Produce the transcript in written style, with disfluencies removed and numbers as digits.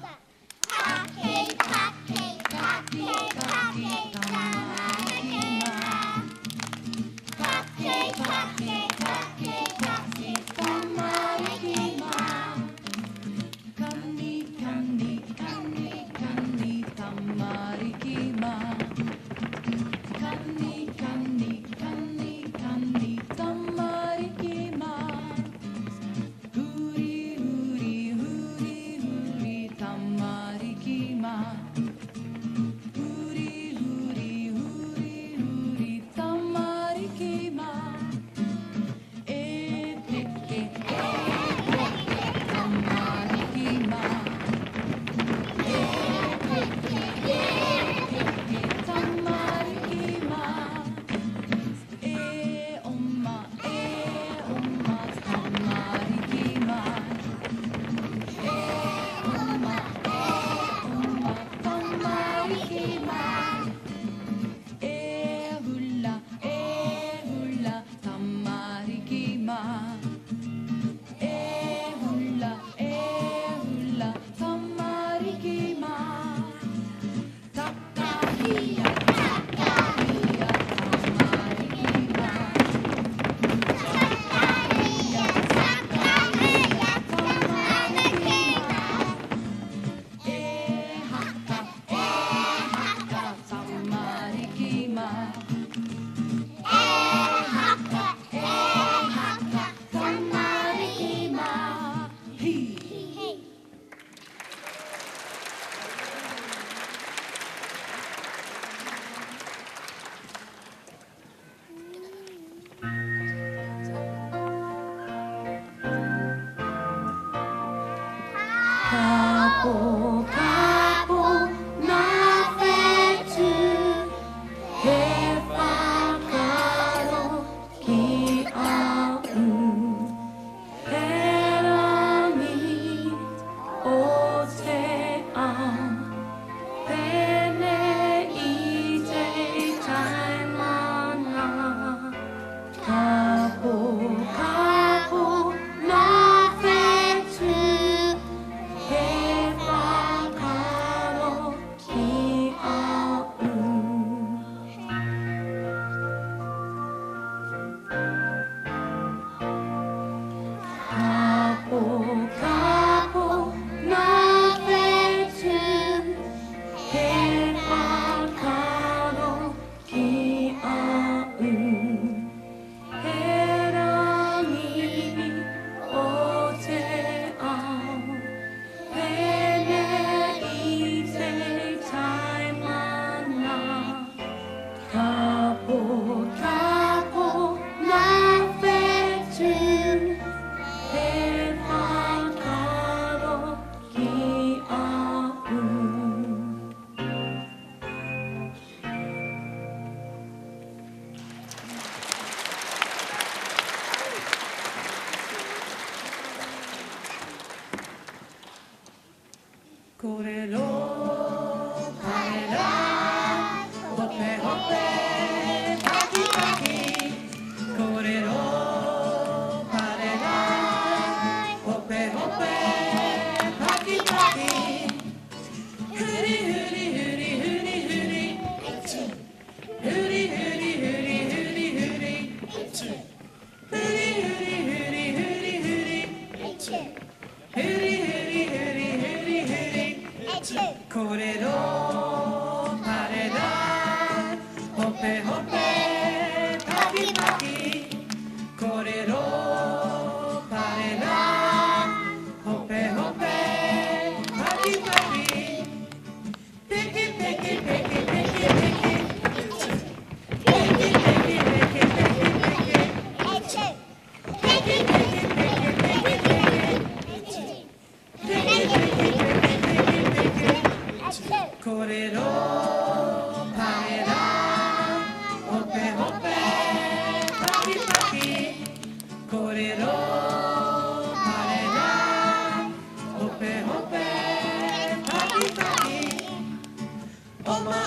wha. Paki, paki, paki, paki, tamariki mā. Paki, paki, paki, paki, tamariki mā. Kani, kani, kani, kani, tamariki mā. Kani, kani, kani, kani, tamariki mā. Huri, huri, huri, huri, tamariki mā. Huri, huri, huri, huri, tamariki mā. E peke, e peke, tamariki mā. E peke, e peke, tamariki mā. E oma, e oma, tamariki mā. E oma, e oma, tamariki mā. E hula, e hula, tamariki mā. E hula, e hula, tamariki mā. Takahia, takahia, tamariki mā. Takahia, takahia, tamariki mā. E haka, e haka, tamariki mā. E haka, e haka, tamariki mā. Hi. Hey. Kapo, kapo, nā whetū, he whakaaro ki a u. He rangi o te ao, pēnei i te taimana. Kapo, kapo, nā whetū, he whakaaro ki a u. Kapo, kapo, nā whetū, he whakaaro ki a u. He rangi o te ao, pēnei i te taimana. Kapo, kapo, nā whetū, he whakaaro ki a u. Kōrero, parera, hope, hope, paki, paki. Kōrero, parera, hope, hope, paki, paki. Huri, huri, huri, huri, huri. Huri, huri, huri, huri, huri. Huri, huri, huri, huri, huri. Huri, huri, huri, huri, huri. Kōrero, parera, hope, hope, paki, paki. Kōrero, parera, hope, hope, paki, paki. Piki, piki, piki, piki, piki. Piki, piki, piki, piki, piki. Piki, piki, piki, piki, piki. Piki, piki, piki, piki, piki. Kōrero, parera, hope, hope, paki, paki. Kōrero, parera, hope, hope, paki, paki. Oma,